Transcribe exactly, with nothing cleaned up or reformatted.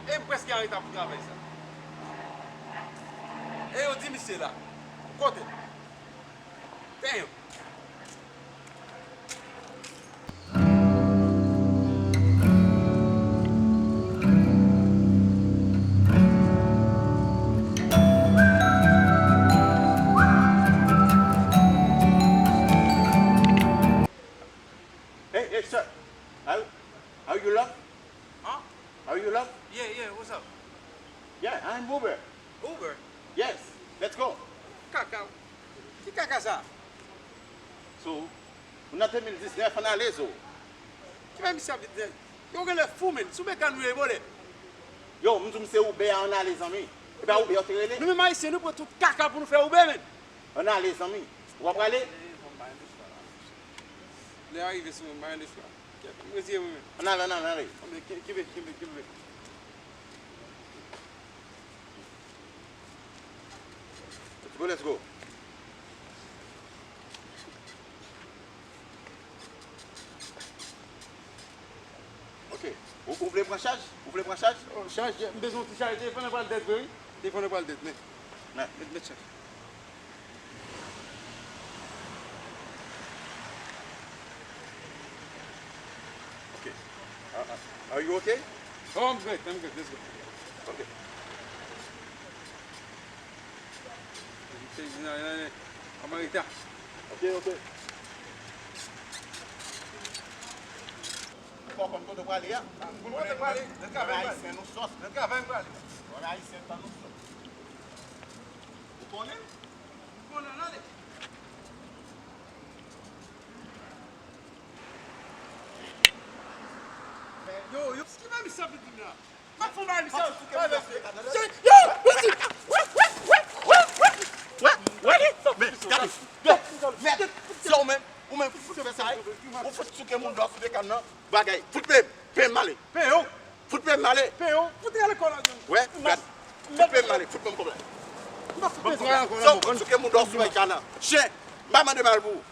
E m prèske an reta pou travay sa. E yo di misye la. Kote l? Damn. Hey, hey, sir. Are, are you lost? Huh? Are you lost? Yeah, yeah, what's up? Yeah, I'm Uber. Uber? Yes, let's go. Kaka. Ki kaka sa? So, nou nan de mil diznèf, ann ale, so. Ki menm misye ap di? Yo genlè fou, menn. Sou mekàn nou ye, vole. Yo, m di w m se Uber a, ann ale, zanmi. E pa Uber yo te rele? Nou menm Ayisyen, nou pran tout kaka pou nou fè Uber, menn. Ann ale, zanmi. W ap prale? Lè a rive sou mwen, m pa gen lespwa. Kèt, m retire mwen menm. Ann ale, ann ale, ann ale. Ann ale, kenbe, kenbe, kenbe. Let's go, let's go. Ok. Ou, ou vle pran chaj? Ou vle pran chaj? Oh, chaj, m bezwen yon ti chaj. Telefòn nan pral dèt vre, wi. Telefòn nan pral dèt, men. Men. Met, met chaj. Ok. Ah, ah. Are you okay? Oh, I'm good, I'm good. Let's go. Ok. Amerita. Ok, ok. Ou fò konn kote w prale a? Kote m prale? Nan travay m prale. Ayisyen nou sòs. Nan travay m prale. Bon, ayisyen tan nou sòs. Ou konnen? M konnen, ale. Yo, yo, ki bagay misye ap di m la? M ap fè yon bagay misye. Yo, yo, yo, yo. Wè, wè, wè, wè, wè, wè, wè. Wè, wè, wè. Men, gade, gade, mèt, se ou menm, ou menm ki fout fè sa, wi. Ou fout souke moun dòs sou mekàn nan, bagay, fout peye m, peye m ale. Peye w. Fout peye m ale. Peye w. Fout rale kò w la, John. Wè, gade. Fout peye m ale, fout ban m kòb la. M pa fout bezwen. Se ou fout souke moun dòs sou mekàn nan. Chen, m pa mande mal pou ou.